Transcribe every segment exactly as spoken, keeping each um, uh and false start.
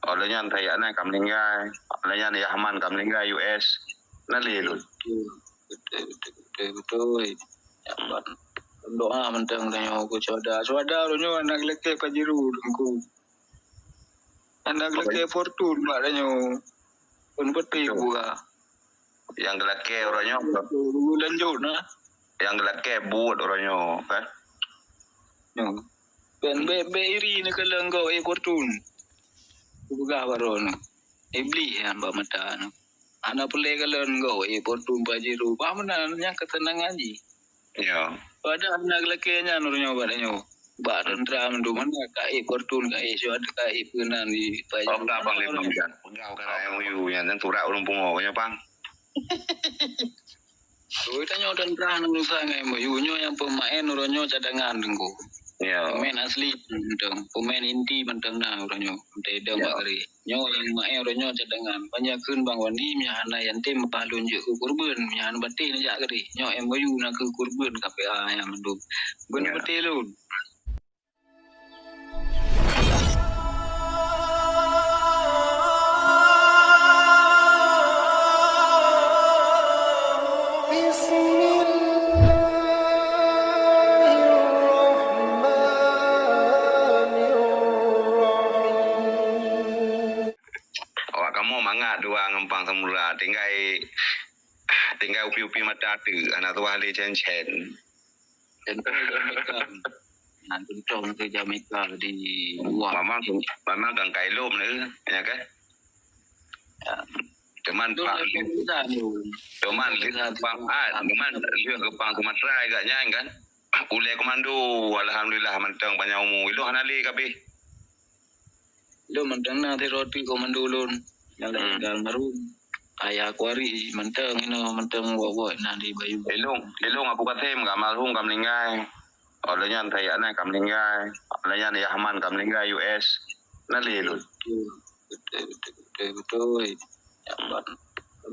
Oleh nyan Tayak nai ka meuninggai. Oleh nyan Yahman ka meuninggai U S. Na lé lôn. Betul, betul, betul, betul, betul. Ya, ban. Doa mantong tanyoe keu syuhada. Syuhada uroe nyoe hana geulakée Pajero teungku. Hana geulakée Fortune bak tanyoe. Pun beutôi buka. Nyang geulakée uroe nyoe. Lanjut na. Nyang geulakée buet uroe nyoe kan. Nyoe. Ben bek bek iri ni keu leunggo eh Fortune. Kupeugah baroe nyoe. Iblih nyang bak mata nyoe. Hana peureulée keu leunggo eh Fortune Pajero. Bah meunan nyang keuteunangan jih. Ya. Padahai hana geulakée nyan uroe nyoe bak nyoe. Bak teuntara mandum hana ka eh Fortune ka eh syuhada ka eh peunan di Pajero. Oka Panglima Muda. Peugah keu M O U nyan, nyan surat ureuëng pungo keu nyoe pang. Oi, tanyoe teuntara nang nusa ngai M O U nyoe nyang peumaén uroe nyoe cadangan teungku. Ya. Peumaén asli mantong, peumaén inti mantong na uroe nyoe. Mantong idong bak gari. Nyoe nyang maén uroe nyoe cadangan. Banyak kheun bang Wandi, meunyo hana yatim bah lôn jeuet keu kurban, meunyo hana batéh neujak gari. Nyoe M O U na keu kurban K P A nyang mandum. Beuna batéh lôn. Bismillahirrahmanirrahim. Awak kamoe mangat dua ngon Pang Samudra, tinggai, tinggai upi-upi mata teuk, hana tuah lé cen-cen. Nah, tuntong ke Jamaica di luar. Memang, memang kan kai lom ni, ya kan? Ya. Cuman Pak, cuman Pang, ah, cuman lheueh ke Pang Sumatera agak nyan kan. Ulée komando, alhamdulillah mantong panjang umu. Ilong hana lé kabeh. Lôn mantong na sidroe teuk komando lôn. Nyang laén ka almarhum. Ayah Kuari mantong inoe mantong wak-wak na di Bayu. Ilong, ilong Abu Kasim ka almarhum ka meuninggai. Oleh nyan Tayak nai ka meuninggai. Oleh nyan Yahman ka meuninggai U S. Na lé lôn. Betul, betul, betul, betul, betul. Ya, ban.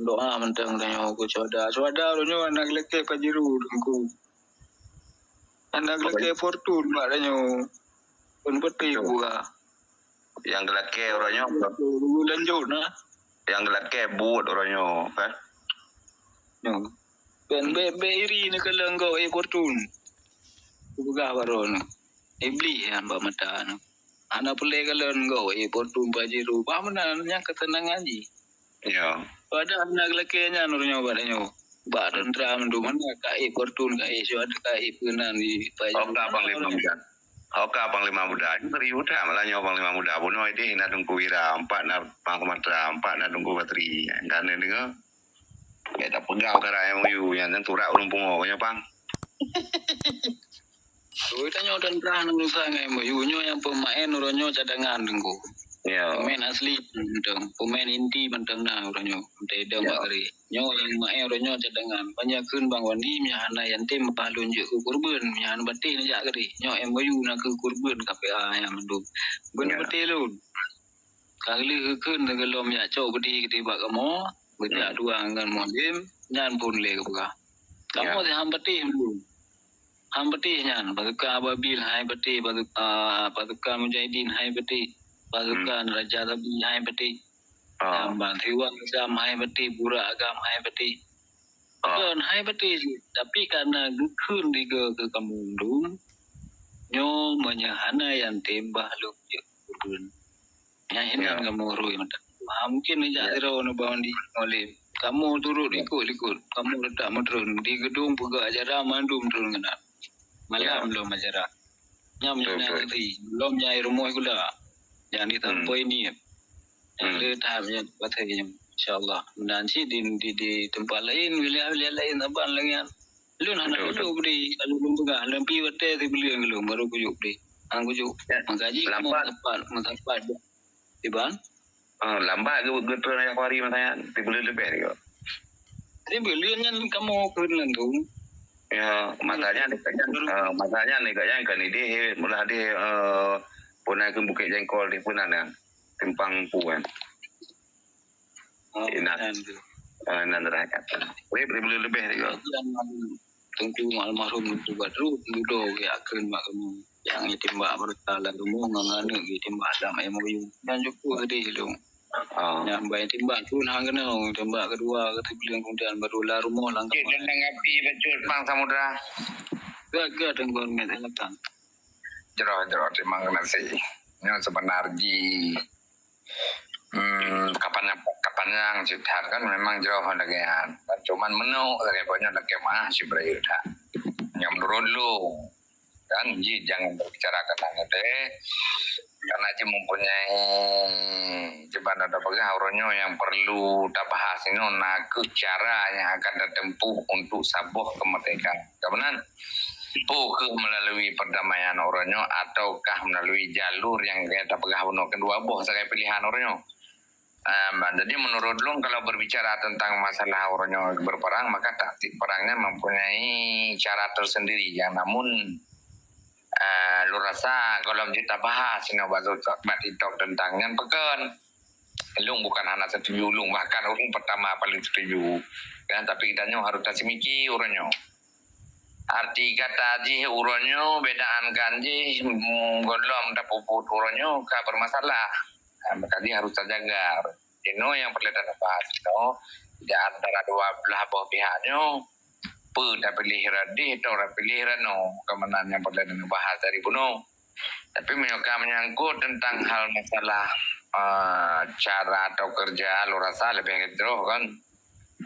Doa mantong tanyoe keu syuhada. Syuhada uroe nyoe hana geulakée Pajero teungku. Hana geulakée Fortune bak tanyoe. Pun beutôi buka. Nyang geulakée uroe nyoe. Lanjut na. Nyang geulakée buet uroe nyoe kan. Nyoe. Ben bek bek iri ni keu leunggo eh Fortune. Kupeugah baroe nyoe. Iblih nyang bak mata nyoe. Hana peureulée keu leunggo eh Fortune Pajero. Bah meunan nyang keuteunangan jih. Ya. Padahai hana geulakée nyan uroe nyoe bak tanyoe. Bak teuntara mandum hana ka eh Fortune ka eh syuhada ka eh peunan di Pajero. Oka Panglima Muda. Oka Panglima Muda. Serius that malah nyoe Panglima Muda. Bunoe deh na Teungku Wira, empat na Pang Sumatera, empat na Teungku Batri. Kan deungoe. Ya tak peugah perkara M O U nyan, nyan surat ureuëng pungo keu nyoe pang. Oi, tanyoe teuntara nang nusa ngai M O U nyoe nyang peumaén uroe nyoe cadangan teungku. Ya. Peumaén asli mantong, peumaén inti mantong na uroe nyoe. Mantong idong bak gari. Nyoe nyang maén uroe nyoe cadangan. Banyak kheun bang Wandi, meunyo hana yatim bah lôn jeuet keu kurban, meunyo hana batéh neujak gari. Nyoe M O U na keu kurban K P A nyang mandum. Beuna batéh lôn. Ka lheueh geukheun teugeulom jak cok beudé keudeh bak kamoe, beujak dua ngon Muhlim, nyan phon lé geupeugah. Kamoe teuh han patéh lom. Han patéh nyan, pasukan Ababil hai patéh, pasukan, pasukan Mujahidin hai patéh, pasukan Raja Sabi hai patéh. Nyan ban Siwang Azam hai patéh, Burak Agam hai patéh. Kon hai patéh, tapi karena geukheun tiga keu kamoe mandum, nyoe meunyo hana yatim bah lôn jeuet keu kurban. Nyan inan kamoe rui mantong. Ha, mungkin neujak sidroe neuba mandi maulid. Kamoe turot likot-likot. Kamoe teutap meutreun di geudong peugah acara mandum treun keunan. Malam lom acara. Nyan meunyo na geuti. Lom nyang rumoh gula. Nyang di Tampoi ni. Nyang le tahap nyang batée nyan. Insya Allah. Meunan cit di, di, di teumpat laén, wilayah-wilayah laén saban lagée nyan. Lôn hana kujok bri, kalau lôn peugah, lôn pi watée sibuleuen lôn baru kujok bri. Hana kujok. Maka jih lambat. Meusapat, meusapat. Iban? Ah, lambat geu-, geutreun ayah kuari masa nyan, sibuleuen leubeh juga. Sibuleuen nyan kamoe keuneuk tu. Ya, masanya dekat nyan, ah, masanya dekat nyan kan idéh, mula idéh, eh, pun naik ke Bukit Jengkol di pun ada. Simpang Empu kan. Oh, inan. Inan tu. Ah, inan rakyat. Boleh, boleh lebih juga. Teungku almarhum Teungku Badrut, dudoe geujak kheun bak kamoe. Nyang jitimbak beureuta lam rumoh ngon aneuk jitimbak lam M O U. Nyan jeuet peue deh lôn. Oh. Nyang ban timbak tu hana keunoe, timbak keudua, keutiga, kemudian baru lam rumoh lam kamar. Cit dan api bacut Bang Samudra. Ke, ke, Teungku Hormat, silakan. Jroh, jroh, terima kasih. Nyoe sebenar jih, hmm, kapan yang, kapan yang cit that kan memang jroh lagèe nyan. Kan cuman meunoe lagèe banyak lagèe mah si berayu that. Nyang menurut lu, kan, jih jangan berbicara tentang itu, eh. Karena jih mempunyai, cuba anda peugah, uroe nyoe yang perlu tabahas inoe na kheueh cara yang akan tatempuh untuk saboh kemerdekaan. Ka meunan? Peue kheueh melalui perdamaian uroe nyoe ataukah melalui jalur yang gaya tapeugah bunoe keudua boh sagai pilihan uroe nyoe? Em, jadi menurut lôn, kalau berbicara tentang masalah uroe nyoe berperang, maka taktik perangnya mempunyai cara tersendiri yang namun, eh, lôn rasa gohlom jeuet tabahas inoe bak TikTok tentang nyan peukon. Lôn bukan hana setuju, lôn bahkan ulôn pertama paling setuju. Kan, tapi kita nyoe harus tasimiki uroe nyoe. Arti kata jih uroe nyoe, bedaan kan jih, mm, gohlom tapeubuet uroe nyoe ka bermasalah. Nah, maka jih harus tajaga. Inoe yang perlu tabahas inoe, di antara dua belah boh pihak nyoe, peue tapiléh radeh atau tapiléh ranoe, keumanaan nyang perlu tabahas dari bunoe. Tapi meunyoe ka menyangkut tentang hal masalah, eh, cara atau kerja, lôn rasa leubeh jroh kan,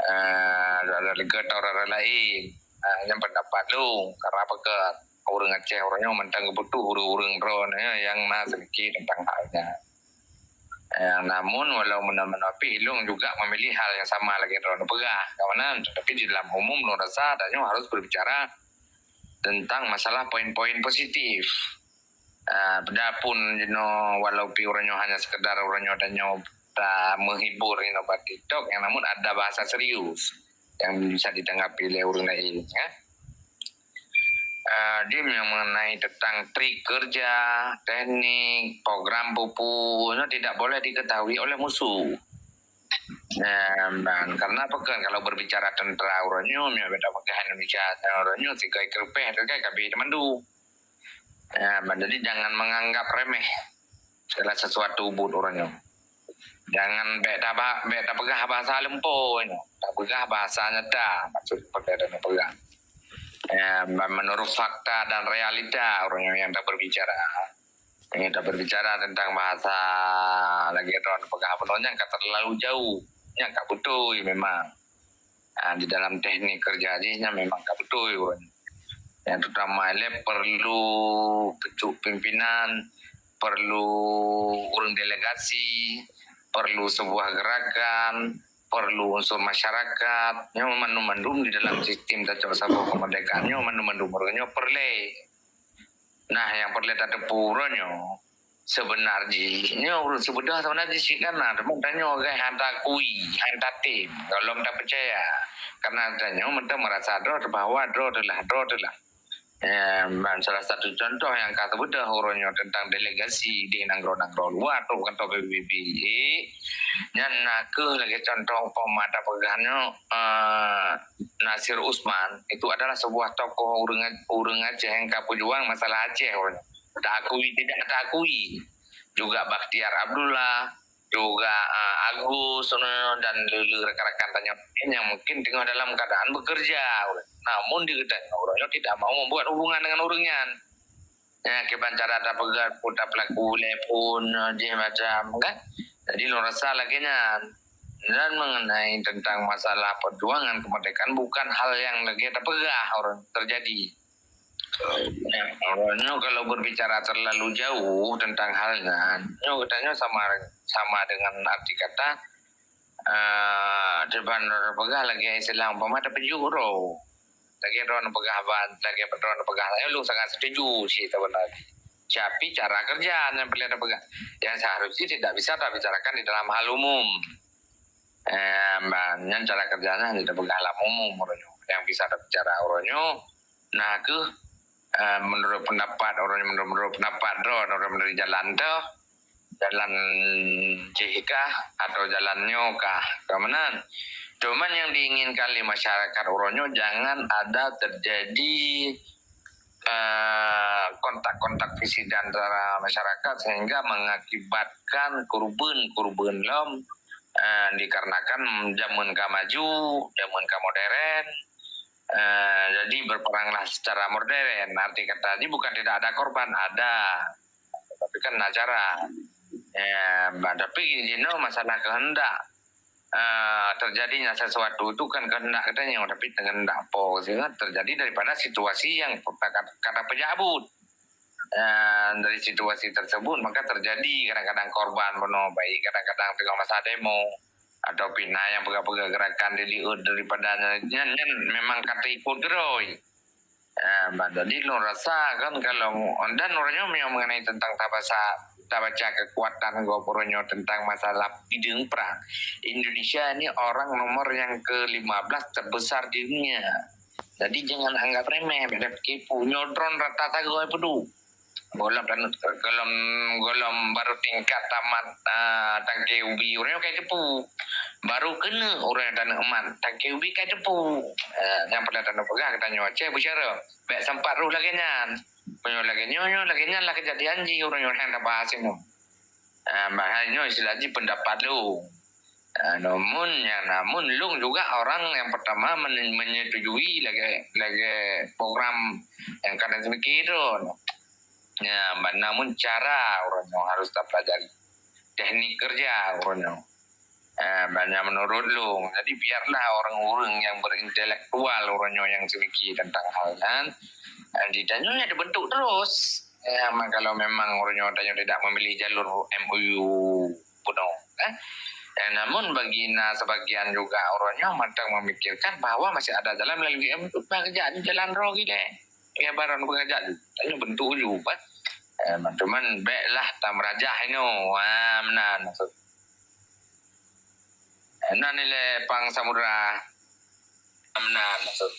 eh, lagèe atau ureueng laén. Eh, nyan pendapat lôn, karena peue kheun, ureueng Aceh uroe nyoe mantong geubutuh ureueng-ureueng droeneuh nyang na seumiki tentang hal nyan. Eh, namun walau meunan-meunan pih lôn juga memilih hal yang sama lagèe droeneuh peugah, ka meunan. Tetapi di dalam umum lôn rasa tanyoe harus berbicara tentang masalah poin-poin positif. Ah, padahpun jinoe walau pih uroe nyoe hanya sekedar uroe nyoe tanyoe ta menghibur inoe bak TikTok, yang namun ada bahasa serius yang bisa ditanggapi oleh ureueng laén, ya. Ah, dim yang mengenai tentang trik kerja, teknik, program peue-peue, nyoe tidak boleh diketahui oleh musuh. Em, dan karena apa kan, kalau berbicara tentara uroe nyoe, meunyoe beda peugah Indonesia uroe nyoe, sigoe keureupeh tu kan ka abéh teumandum. Em, jadi jangan menganggap remeh segala sesuatu buet uroe nyoe. Jangan bèk taba-, bèk tapeugah bahasa lumpoe nyoe, tapeugah bahasa nyata, maksud peugah dan peugah. Em, menurut fakta dan realita uroe nyoe nyang taberbicara. Meunyoe taberbicara tentang bahasa lagèe droeneuh peugah bunoe nyan ka terlalu jauh, nyan ka beutôi memang. Ah, di dalam teknik kerja jih nyan memang ka beutôi uroe nyoe. Yang terutama ilèe perlu pucuk pimpinan, perlu ureueng delegasi, perlu sebuah gerakan, perlu unsur masyarakat. Nyoe mandum-mandum di dalam sistem tacok saboh kemerdekaan nyoe mandum-mandum uroe nyoe peureulèe. Nah, nyang peureulèe tateupeue uroe nyoe, seubeuna jih, nyoe ureueng sibeudôh seubeuna jih cit ka na, teuma tanyoe geuh hana taakui, hana tatem, gohlom tapeucaya. Karena tanyoe mantong meurasa droe bahwa droe teulah, droe teulah. Em, salah satu contoh nyang ka teubeudôh uroe nyoe teuntang delegasi di nanggroe-nanggroe luwa trok kantô P B B, nyan na kheueh lagèe contoh umpama tapeugah nyoe, eh, Nasir Usman itu adalah sebuah tokoh ureueng, ureueng Aceh nyang ka peujuang masalah Aceh. Taakui tidak taakui, juga Bakhtiar Abdullah, juga, ah, Agus, dan le-le rakan-rakan tanyoe nyang mungkin teungoh dalam keadaan bekerja. Namun di geutanyoe uroe nyoe tidak mau membuat hubungan dengan ureueng nyan. Ya, kiban cara tapeugah, peue tapeulaku lé phôn, jih macam, kan? Jadi, lôn rasa lagèe nyan. Dan mengenai tentang masalah perjuangan kemerdekaan, bukan hal yang lagèe tapeugah orang terjadi. Ya, orang nyoe kalau berbicara terlalu jauh tentang hal nyan, nyoe geutanyoe sama, sama dengan arti kata, eh, cuba tapeugah lagèe istilah umpama tapeujeuet droe. Lagèe droeneuh peugah ban, lagèe droeneuh peugah, nyoe lôn sangat setuju cit sebenarnya. Tapi cara kerja nyang peureulèe tapeugah, yang seharusnya tidak bisa tabicarakan di dalam hal umum. Em, ban, nyan cara kerja nyan hana tapeugah lam umum uroe nyoe. Yang bisa tabicara uroe nyoe, na kheueh, eh, menurut pendapat uroe nyoe, menurut, menurut pendapat droe, menurut, menurut jalan teuh, jalan jih kah atau jalan nyoe kah, ka meunan. Cuman yang diinginkan lé masyarakat uroe nyoe jangan ada terjadi eh, kontak-kontak fisik di antara masyarakat sehingga mengakibatkan kurban-kurban lom, eh, dikarenakan zaman ka maju, zaman ka modern, eh, jadi berperanglah secara modern. Arti kata ini bukan tidak ada korban, ada. Tapi kan acara. Ya, tapi jinoe masalah kehendak, eh, terjadinya sesuatu itu kan kehendak katanya, tapi kehendak apa sih kan terjadi daripada situasi yang kata, kata pejabat. Dan dari situasi tersebut maka terjadi kadang-kadang korban bunoe, baik kadang-kadang tengah masa demo atau pih na nyang peugah-peugah gerakan di liut daripada nyan, nyan memang ka teuikot keudroe. Ah, bah, jadi lôn rasa kan kalau, dan uroe nyoe meunyoe mengenai tentang tabasa, tabaca kekuatan gob uroe nyoe tentang masalah bidang perang. Indonesia ini orang nomor yang ke lima belas terbesar di dunia. Jadi jangan anggap remeh, beda kipu. Nyoe drone rata sagoe peudu. Gohlom tan-, gohlom, gohlom baru tingkat tamat, ah, tangke ubi, uroe nyoe ka teupeu. Baru keuneuk uroe nyoe taneuk emat, tangke ubi ka teupeu. Ah, nyang peureulèe taneuk peugah geutanyoe Aceh beusyara. Bèk sampat roh lagèe nyan. Meunyoe lagèe nyoe, nyoe lagèe nyan lah keujadian jih uroe nyoe nyang tabahas nyoe. Ah, makajih nyoe istilah jih pendapat lôn. Ah, namun, ya, namun lôn juga orang yang pertama men-, menyetujui lagèe, lagèe program nyang ka na seumiki tu. Ya, namun cara uroe nyoe harus tapelajari. Teknik kerja uroe nyoe. Ah, banyak menurut lôn. Jadi biarlah orang-orang yang berintelektual uroe nyoe yang seumiki tentang hal nyan. Ah, di tanyoe ya dibentuk terus. Ya, ma-, kalau memang uroe nyoe tanyoe tidak memilih jalur M O U bunoe, eh. Eh, namun bagi na sebagian juga uroe nyoe mantong memikirkan bahwa masih ada jalan melalui M O U, bah geujak di jalan droe gilée. Ya, baron beugajak ju. Tanyoe bentuk ju, bah. Eh, cuman bèklah tameurajah inoe. Ah, meunan maksud. Eh, na nilai pang samudra. Meunan maksud.